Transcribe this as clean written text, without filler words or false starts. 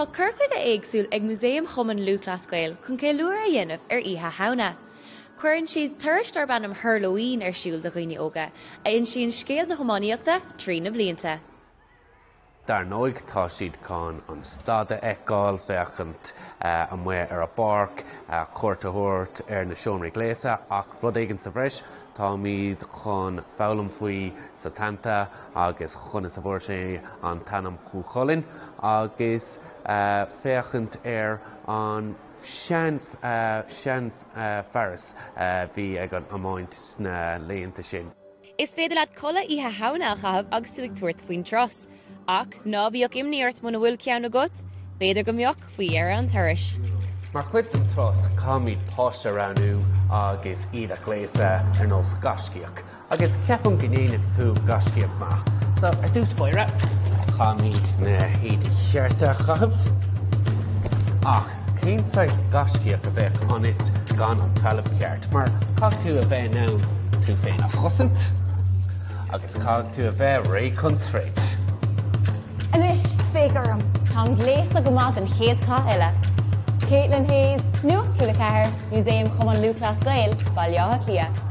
Tá cur chuige éagsúil ag Músaem Chumann Lúthchleas Gael chun ceiliúradh a dhéanamh ar Oíche Shamhna. Cuireann siad turais darb ainm Hurloween ar siúl do dhaoine óga, a insíonn scéal na hiománaíochta trí na blianta. Dar ndóigh, tá siad chun an staid a fheiceáil, féachaint amuigh ar an bpáirc, cuairt a thabhairt ar na seomraí gléasa, ach rud éigin sa bhreis, táimid chun foghlaim faoi Setanta agus conas a bhfuair sé an t-ainm Chú Chulainn agus féachaint ar an sean seanfhearas a bhí ag an iomáint sna laethanta sin. Is féidir leat culaith Oíche Shamhna a chaitheamh agus tú ag tabhairt faoin turas. Ach ná bíodh imní ort muna bhfuil ceann agat, b'fhéidir go mbeadh faoi dheireadh an turais. Mar chuid den turas, caithfimid páiste a roghnú agus iad a ghléasadh ar nós gaiscíoch. Agus ceapaim go ndéanfaidh tú gaiscíoch maith. So, ar dtús báire, caithfimid na héadaí cearta a chaitheamh. Ach cén saghas gaiscíoch a bheadh ionat gan an trealamh ceart? Mar caithfidh tú a bheith in ann tú féin a chosaint agus caithfidh tú a bheith réidh chun troid. Anois, féach orm! Táim gléasta go maith don chéad chath eile. Caitlin Hayes, Nuacht Cúla 4, Músaem Chumann Lúthchleas Gael, Baile Átha Cliath.